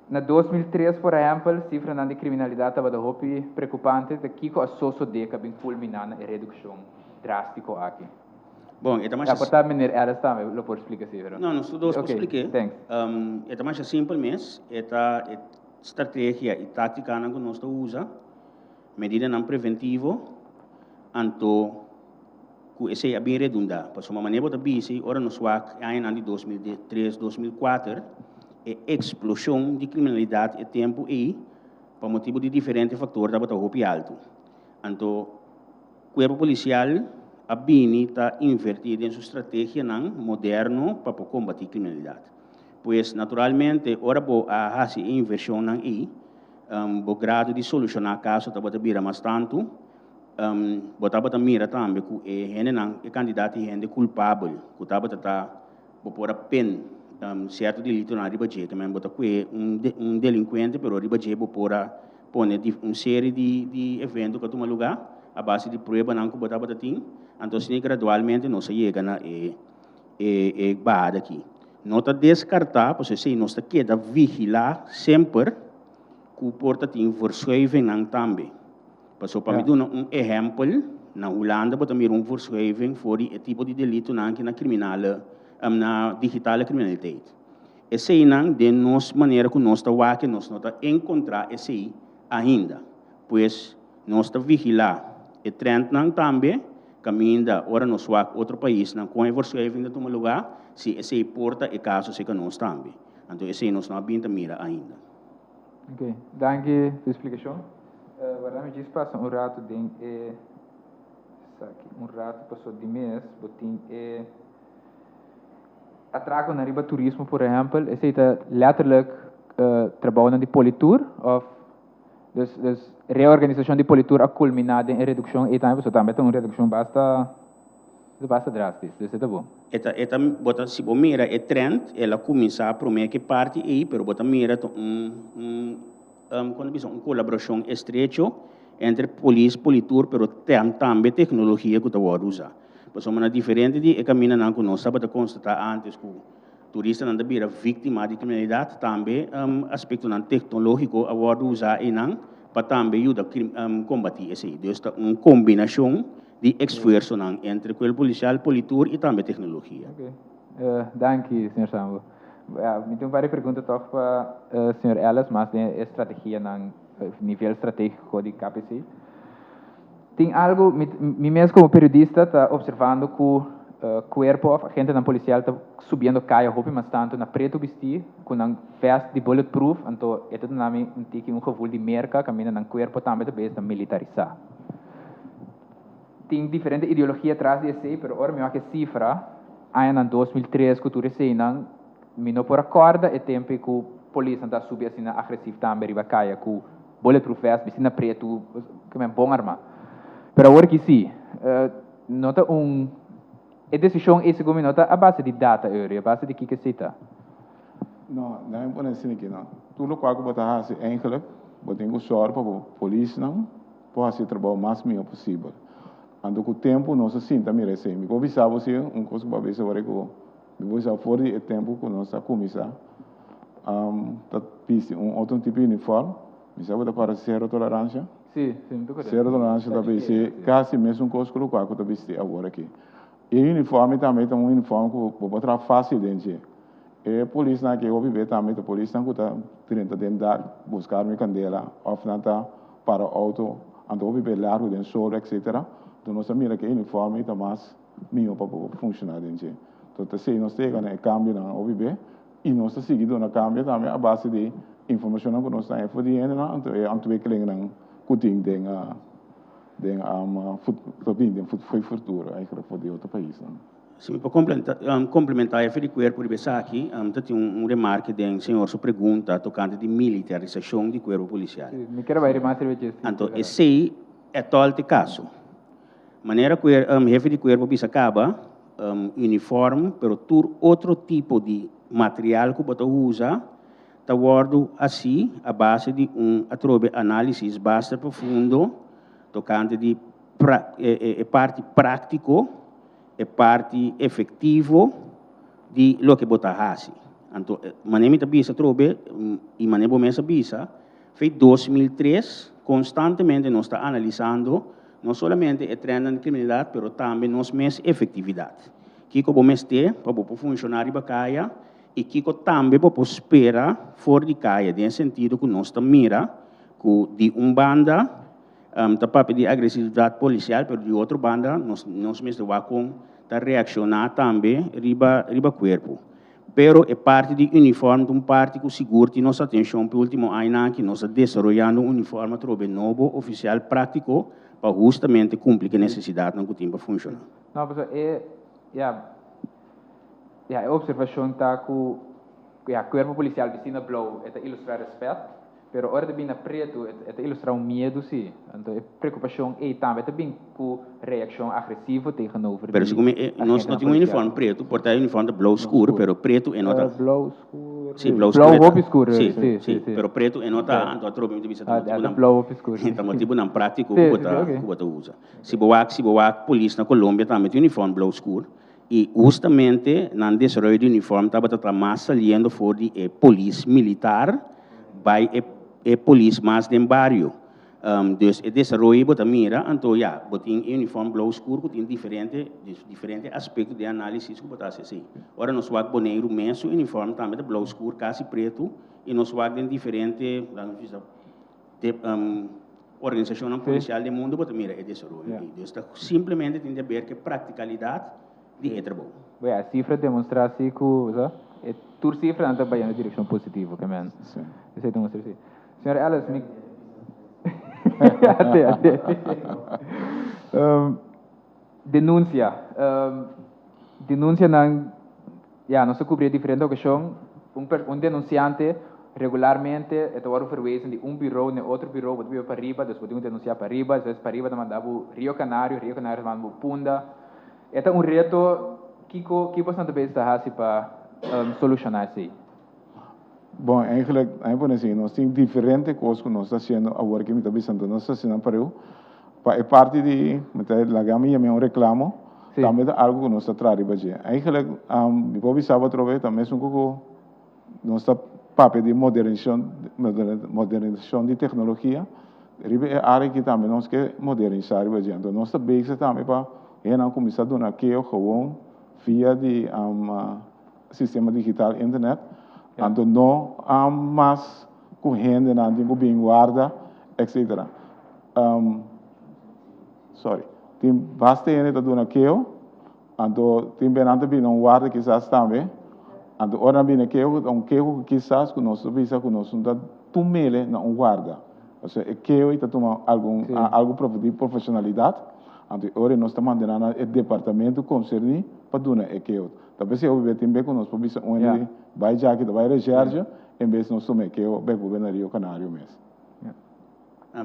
na 2003 por ehèmpel, sifranan di kriminalidat tabata hopi preokupante, ta kiko a sosodé ku a bin kulminá na e redukshon drástiko aki? Bon, e ta masha. Ja, por ta meneer Ellis tambe lo por splika si, pero. No, nos tur dos por splik'é. Oké, thanks. E ta masha simpel mes, e ta e strategia i táktikanan ku nos ta usa, medidanan preventivo, anto ku esei a bin redundá. Pasobra manera bo ta bisa ora nos wak e añanan di 2003, 2004, e eksploshon di kriminalidat e tempu ei pa motibu di diferente faktor tabata hopi altu. Anto kuerpo polisial a bini ta invertí den su strategianan moderno pa por kombatí kriminalidat. Pues naturalmente ora bo a hasi e invershonnan ei, bo grado di solushoná kaso tabata bira mas tantu. Bo tabata mira tambe ku e hendenan, e kantidat di hende kulpabel ku tabata ta bo por a pen sierto delitonan riba dje, ke men bo ta kue un delinkuente pero riba dje bo por a pone un serie di evento ku a tuma lugá a base di pruebanan ku bo tabata tin. Anto asina gradualmente nos a yega na e e bahada aki. No ta deskartá, pasobra esei nos ta keda vigilá semper ku por ta tin verschuivingnan tambe. Pasobra pa mi duna un ehèmpel, na Hulanda bo ta mira un verschuiving for di e tipo di delitonan aki na kriminale, na digitale kriminaliteit. Eseinan den nos manera ku nos ta wak nos no ta enkontrá esei ainda. Pues nos ta vigilá e trendnan tambe kaminda ora nos wak otro paisnan kon e verschuiving ta tuma lugá, si esei por ta e kaso serka nos tambe. Anto esei nos no a bin ta mira ainda. Ok, danki pa e splikashon. Warda mi djis pasa un ratu den e esaki, un ratu paso di mes bo tin e atrakonan riba turismo por ehèmpel, esei ta letterlijk trabounan di Politur òf dus dus reorganisashon di Politur a kulminá den e redukshon ei tambe pasobra tambe ta un redukshon basta E ta basta drastisch, dus e ta bon. E ta, e ta, bo ta, si bo mira e trend, el a kuminsá promé ku e parti ei, pero bo ta mira ta un, un, kon ta bisa, un kolaborashon estrecho entre polis, politur, pero tambe teknologia ku ta wòrdu usá. Pasobra na diferente di e kamindanan ku nos tabata konstatá ántes ku turistanan ta bira víktima di kriminalidat, tambe aspektonan teknológiko a wòrdu usá einan pa tambe yuda kombatí esei. Dus ta un kombinashon di esfuersonan entre kuerpo polisial, politur i tambe teknologia. Oké. Danki, señor Sambo. Ja, mi tin un par di pregunta tòg pa señor Ellis, mas den e strategianan, nivel stratégiko di KPC. Tin algu, mi, mi mes komo periodista ta opservando ku kuerpo òf agentenan polisial ta subiendo kaya hopi mas tantu na pretu bistí, ku nan vest di bulletproof, anto e ta duna mi un tiki un gevoel di Merka kaminda nan kuerpo tambe ta bezig ta militarisá. Tin diferente ideologia tras di esei, pero ora mi wak e sifra, añanan 2003 ku tur eseinan, mi no por a kòrda e tempu ku polisnan ta subi asina agresiv tambe riba kaya ku bulletproof vest, bisti na pretu, ke men bon armá. Pero awor ki si, no ta un, e desishon ei segun mi no ta a base di data, Eury, a base di kiko esei ta. No, nan e pone asina aki no. Tur lokual ku bo ta hasi eigenlijk, bo tin ku sòru pa bo polisnan por hasi e trabou mas mihó posibel. Anto ku tempu nos a sinta mira esei. Mi por bisa bo si un kos ku bo a bisa ora ku mi por bisa for di e tempu ku nos a kuminsá ta bisti un otro tipo di uniform, mi sa bo ta para sero toleransha? Sí, sí, mi ta kore. Sero toleransha ta bisti kasi mesun kos ku lokual ku ta bisti awor aki. E uniforme tambe ta un uniforme ku bo por traha fásil den dje. E polisnan aki hopi be tambe ta polisnan ku ta drenta den dak buska arma i kandela òf nan ta para outo anto hopi be largu den solo etcetera. Enton nos ta mira ku e uniforme ta mas mihó pa por funshoná den dje. Enton ta esei nos ta yega na e kambionan hopi be i nos ta sigui duna kambio tambe a base di informashonnan ku nos ta haña for di hendenan anto e ontwikkelingnan ku tin den den ta bini den futuro eigenlijk for di otro paisnan. Si mi por komplementá efe di kuerpo riba esaki, mi ta tin un remarke den señor su pregunta tokante di militarisashon di kuerpo polisial. Sí, mi kier bai riba mas riba dje. Anto esei e tòl te kaso. Manera ku e hefe di kuerpo bisa kaba, uniform pero tur otro tipo di material ku bo ta usa ta wòrdu hasi a base di un atrobe análisis basta profundo tokante di e parti práktiko, e parti efektivo. di loke bo ta hasi. Anto, manera mi ta bisa atrobe, i manera bo mes a bisa, Fe 2003 konstantemente nos ta analisando no solamente e trendnan di kriminalidat, pero tambe nos mes efektividat. Kiko bo mester pa bo por funshoná riba kaya i kiko tambe bo por spera for di kaya, den e sentido ku nos ta mira ku di un banda ta papia di agresividat polisial, pero di otro banda nos nos mester wak kon ta reakshoná tambe riba riba kuerpo. Pero e parti di uniform ta un parti ku sigur tin nos atenshon p'e ultimo añanan aki nos ta desaroyando un uniform atrobe nobo, ofisial, práktiko pa hustamente kumpli ku e nesesidatnan ku tin pa funshoná. No, pasobra e, ya, ya, e observashon ta ku, ya, kuerpo polisial bisti na blou e ta ilustrá rèspèt. Pero ora ta bin na pretu e ta ilustrá un miedu sí. Anto e preokupashon ei tambe ta bin ku reakshon agresivo tegenover Pero di segun mi e nos no agentenan tin un polisial. uniform pretu, por ta e uniform ta blou Blou skur, skur. pero pretu e no ta. Blou skur. Sí, blou Blou skur e ta. hopi skur, Sí, sí, sí, sí, sí. pero pretu e no ta, Sí. anto atrobe mi ta bisa ta Ah, motibu ta nan blou hopi skur, sí. ta motibunan práktiko ku Sí, bo sí, sí, ta oké. ku bo ta usa. Si bo wak si bo wak polis na Colombia tambe tin uniform blou skur i hustamente nan desaroyo di uniform tabata ta mas saliendo for di e polis militar bai e e polis mas den bario. Dus e desaroyo bo ta mira, anto ya, bo tin e uniform blou skur ku tin diferente diferente aspekto den análisis ku bo ta hasi esei. Ora nos wak Boneiru mes su uniform tambe ta blou skur kasi pretu i nos wak den diferente laga nos bisa de organisashonnan polisial den mundu bo ta mira e desaroyo ei. Dus ta simplemente tin di aber ku e praktikalidat di e trabou. Bueno, e sifra demonstra si ku, sa, e tur sifranan ta bayendo direkshon positivo, ke men. Sí. Esei ta mustra si. Señor Ellis, mi Ate, ate. Denunsia. Denunsianan, ya, nos a kubri e diferente okashon. Un per, un denunsiante regularmente e ta wòrdu verwezen di un biro na e otro biro, bo ta biba pariba, dus bo tin ku denunsiá pariba, despues pariba ta manda bo Rio Canario, Rio Canario ta manda bo Punda. E ta un reto, kiko ki boso ta bezig ta hasi pa solushoná esei? Bon, eigenlijk, a mi pone así, nos tin diferente kos ku nos ta hasiendo awor ku mi ta bisando, nos ta hasinan pareu. Pa e parti di, mi ta laga mi yam'é un reklamo, tambe ta algu ku nos ta traha riba dje. Eigenlijk, mi por bisa bo atrobe, ta mesun ku ku nos ta papia di modernisashon, modernisashon di teknologia, riba e área aki tambe nos ke modernisá riba dje. Anto nos ta bezig tambe pa hendenan kuminsá duna keo gewoon via di sistema digital internet. Anto no mas ku hendenan tin ku bin warda etcetera. Sorry, tin basta hende ta duna keo. Anto tin be nan ta bini un warda kisas tambe. Anto ora nan bini keho, ta un keho ku kisas ku nos ta bisa ku nos no ta tumele na un warda. Pasobra e keho ei ta tuma algun algu di profeshonalidat. Anto e ora ei nos ta manda nan na e departamento konserní pa duna e keho. Ta p'esei hopi be tin be ku nos por bisa un hende di bai djaki ta bai reshèrshe en bes nos tuma e keho bèkbubè na Rio Canario mes.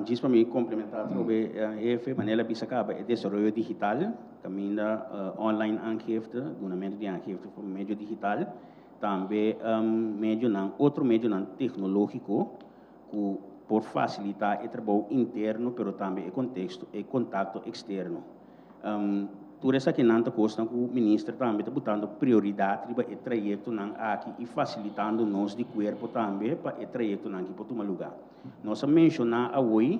Djis pa mi komplementá atrobe hefe, manera el a bisa kaba e desaroyo digital, kaminda online aangifte, dunamentu di aangifte por medio digital, tambe medionan, otro medionan teknológiko ku por fasilitá e trabou interno pero tambe e konteksto, e kontakto eksterno. Tur esakinan ta kosnan ku minister tambe ta butando prioridat riba e trayektonan aki i fasilitando nos di kuerpo tambe pa e trayektonan aki por tuma lugá. Nos a menshoná awoi,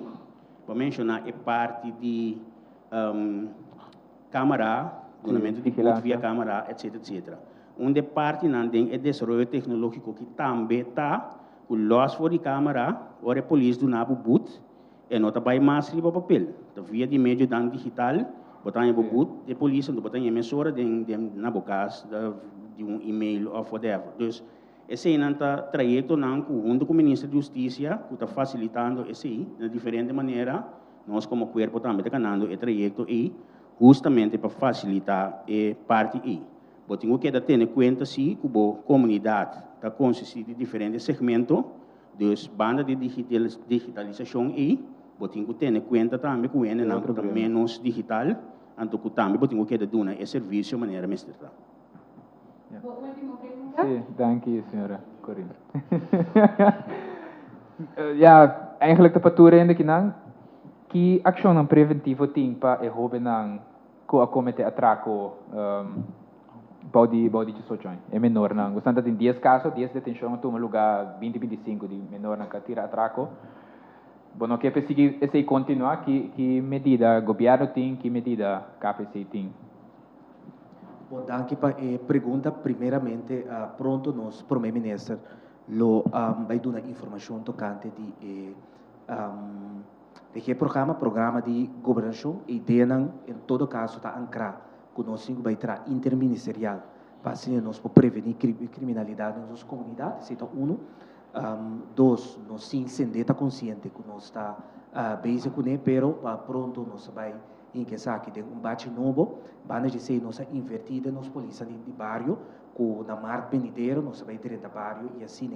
bo a menshoná e parti di kámara, dunamentu di bot via kámara, etsetera, etsetera. Un di e partinan den e desaroyo teknológiko ki tambe ta ku lòs for di kámara, ora e polis duna bo but, E no ta bai mas riba papel, ta via di medionan digital, bo ta haña bo but di e polis anto bo ta haña mesora den den na bo kas di un email of whatever. Dus eseinan ta trayektonan ku hunto ku Minister di Hustisia ku ta fasilitando esei na diferente manera, nos komo kuerpo tambe ta ganando e trayekto ei hustamente pa fasilita e parti ei. Bo tin ku keda tene kuenta si ku bo komunidat ta konsistí di diferente segmento. Dus banda di digitalisashon ei, bo tin ku tene kuenta tambe ku hendenan ku ta ménos digital, anto ku tambe bo tin ku keda duna e servisio manera mester ta. Bo último pregunta? Sí, danki señora Corina. Ja, eigenlijk ta pa tur hende kinan, ki akshonnan preventivo tin pa e hóbennan ku a komete atrako? Bou di bou di 18 aña, e menornan. Gustan ta tin 10 kaso, 10 detenshon a tuma lugá 2025 di menornan ku a tira atrako. Bo no ke persiguí esei kontinuá? Ki ki medida gobièrnu tin, ki medida KPC tin? Bon, danki pa e pregunta. Primeramente, pronto nos Prome Minister lo bai duna informashon tokante di e di e programa, programa di gobernashon. E ideanan en todo kaso ta ankrá ku nos tin ku bai traha interministerial pa asina nos por prevení kriminalidat den nos komunidat. Esei ta unu. Dos, nos sin sende ta konsiente ku nos ta bezig kuné, pero pa pronto nos ta bai hinka esaki den un bachi nobo. Banda di esei nos a invertí den nos polisnan di bario ku na mart benidero nos ta bai drenta bario i asina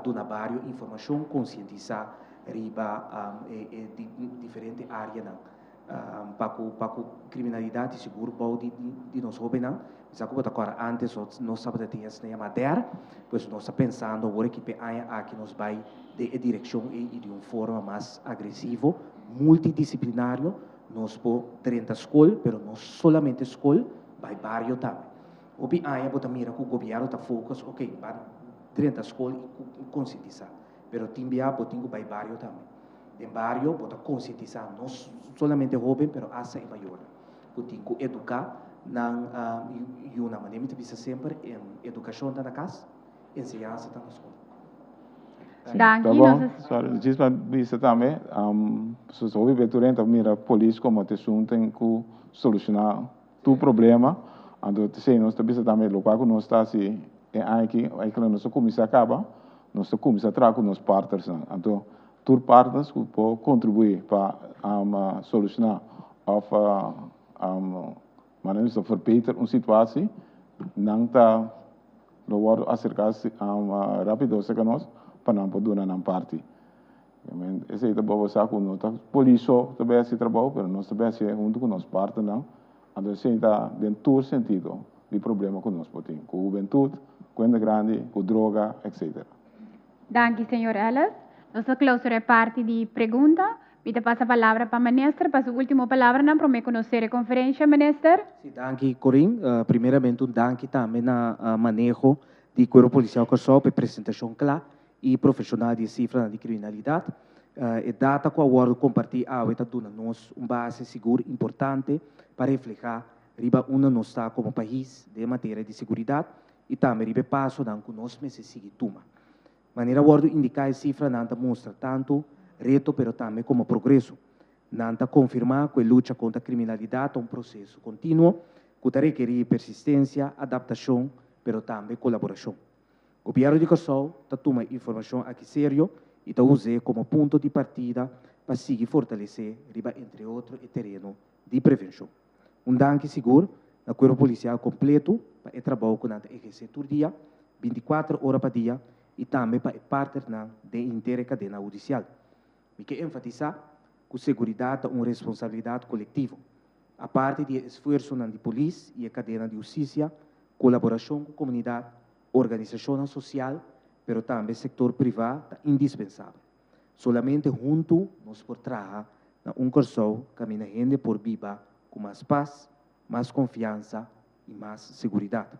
duna bario informashon, konsientisá riba e diferente áreanan. Pa ku pa ku kriminalidat i sigur bou di di nos hóbennan. Mi sa ku bo ta kòrda ántes nos tabata tin esnan yamá dèr, pues nos ta pensando awor aki p'e aña aki nos bai den e direkshon ei i di un forma mas agresivo, multidisiplinario, nos por drenta skol, pero no solamente skol, bai bario tambe. Hopi aña bo ta mira ku gobièrnu ta focus, ok, ban drenta skol i konsientisá, pero tin bia bo tin ku bai bario tambe. Den bario bo ta konsientisá no solamente hóben pero asta e mayornan ku tin ku eduká nan yunan. Manera mi ta bisa semper, edukashon ta na kas, enseñansa ta na skol. Danki. Ta bon. Sorry, djis pa bisa tambe, so hopi be tur hende ta mira polis komo ta esun ten ku solushoná tur problema. Anto esei nos ta bisa tambe lokual ku nos ta hasi e aña aki, eigenlijk nos a kuminsá kaba, nos ta kuminsá traha ku nos partnersnan. Anto Tur partners ku por kontribuí pa solushoná òf manera di bisa verbeter un situasi, nan ta lo wòrdu aserká rápido serka nos pa nan por duna nan parti. Esei ta bobo sa ku no ta polis so ta bai hasi trabou, pero nos ta bai hasié huntu ku nos partnernan. Anto esei ta den tur sentido di problema ku nos por tin, ku hubentut, ku hende grandi, ku droga, etcetera. Danki, señor Ellis. Nos ta clausura e parti di pregunta. Mi ta pasa palabra pa Minister pa su ultimo palabranan prome cu nos cera e conferencia. Minister. Si, danki Corin. Primeramente un danki tambe na maneho di Cuerpo Policial Kòrsou pa e presentacion cla y profesional di e cifranan di criminalidad. E data cu a wordo comparti awe ta duna nos un base sigur importante pa refleha riba unda nos ta como pais den materia di seguridad i tambe riba e pasonan ku nos mester sigui tuma. Manera a wòrdu indiká e sifranan ta mustra tantu reto pero tambe komo progreso. Nan ta konfirmá ku e lucha kontra kriminalidat ta un proseso kontinuo ku ta rekerí persistensia, adaptashon pero tambe kolaborashon. Gobièrnu di Kòrsou ta tuma e informashon aki serio i ta us'é komo punto di partida pa sigui fortalesé riba entre otro e tereno di prevenshon. Un danki sigur na Kuerpo Polisial kompletu pa e trabou ku nan ta ehersé tur dia, 24 ora pa dia, i tambe pa e partnernan den henter e kadena hudisial. Mi ke enfatisá ku seguridat ta un responsabilidat kolektivo. Aparte di e esfuersonan di polis i e kadena di hustisia, kolaborashon ku komunidat, organisashonnan sosial, pero tambe sektor privá ta indispensabel. Solamente huntu nos por traha na un Kòrsou kaminda hende por biba ku mas pas, mas konfiansa i mas seguridat.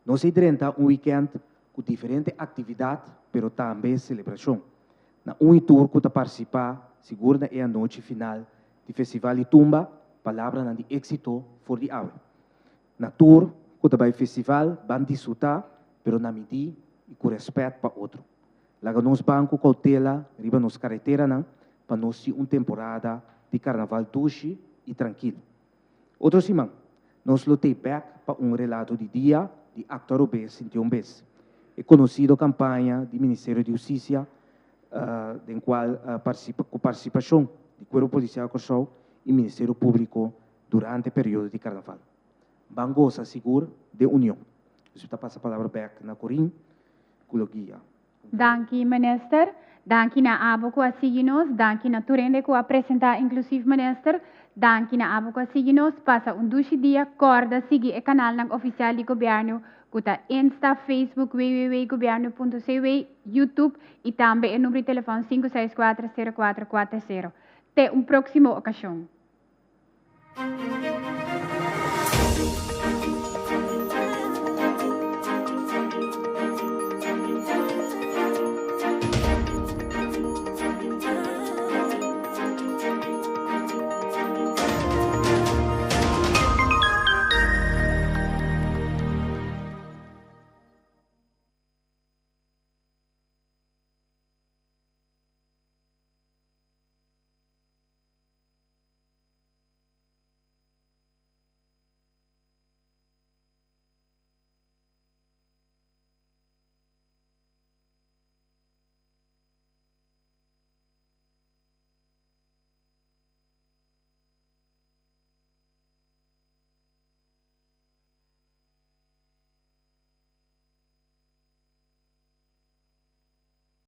Nos ei drenta un wikènt ku diferente aktividat pero tambe selebrashon. Na un i tur ku ta partisipá sigur na e anochi final di Festival di Tumba, palabranan di éksito for di awe. Na tur ku ta bai festival ban disfrutá pero na midí i ku rèspèt pa otro. Laga nos ban ku koutela riba nos kareteranan pa nos tin un temporada di karnaval dushi i trankil. Otro siman, nos lo tei bèk pa un relato di dia di Aktua Robes Sinti Un Bes, e konosido kampaña di Ministerio di Hustisia den kual ku partisipashon di Kuerpo Polisial Kòrsou i Ministerio Públiko durante periodo di karnaval. Ban gosa sigur den union. Dus mi ta pasa palabra bèk na Corinne ku lo guia. Danki Minister. Danki na abo ku a sigui nos. Danki na tur hende ku a presenta inklusief Minister. Danki na abo ku a sigui nos. Pasa un dushi dia. Kòrda sigui e kanalnan ofisial di Gobièrnu ku ta Insta, Facebook, www.gobièrnu.cw, YouTube i tambe e number di telefòn 564 0440. Te un próksimo okashon.